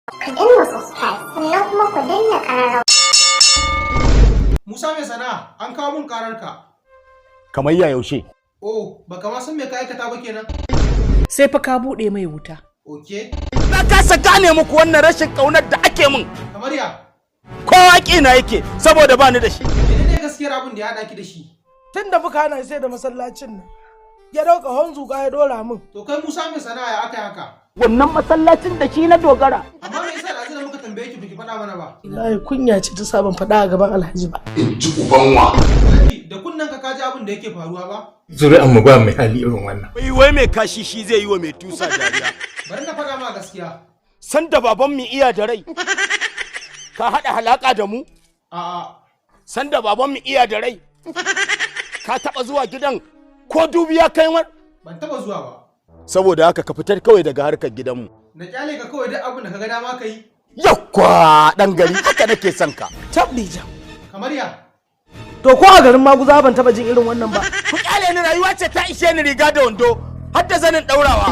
Ku danna subscribe, sannan kuma ku danna ƙararrawa. Musa mai sana'a, an kawo mun kararka. Kamar ya yaushe? Oh, baka ma san me ka aikata ba kenan. Sai fa ka buɗe mai wuta. Okay. Na kasa gane muku wannan rashin kaunar da ake min. Kamar ya? Kowa ƙina yake saboda ba ni da shi. Menene gaskiyar abin da ya haɗa ki da shi? Tun da muka hana sai da masallacin nan, ya dauka honzuka ya dora min. To kai, Musa mai sana'a, ya aka yi haka? Wannan masallacin da shi na dogara. Amma me yasa da muka tambaye ki biki faɗa mana ba? Wallahi kunya ce ta sa ban faɗa a gaban Alhaji ba. In ji ubanwa. Alhaji, da kunnen ka kaji abin da yake faruwa ba? Zuri'an mu ba mai hali irin wannan. Wai wai, mai kashi shi zai yi wa mai tusa dariya. Bari na faɗa ma gaskiya. San da baban mu iya da rai, ka haɗa halaka da mu? A'a. San da baban mu iya da rai, ka taɓa zuwa gidan ko dubiya kai mar? Ban taɓa zuwa ba. Saboda haka ka fitar kawai daga harkar gidanmu. Na kyale ka kawai duk abin da ka ga dama ka yi. Yakwa, dan gari, haka nake son ka. Tablija. Kamar ya? To ko a garin maguza ban taba jin irin wannan ba. Ku kyale ni, rayuwa ce ta ishe ni riga da wando har da zanin daurawa.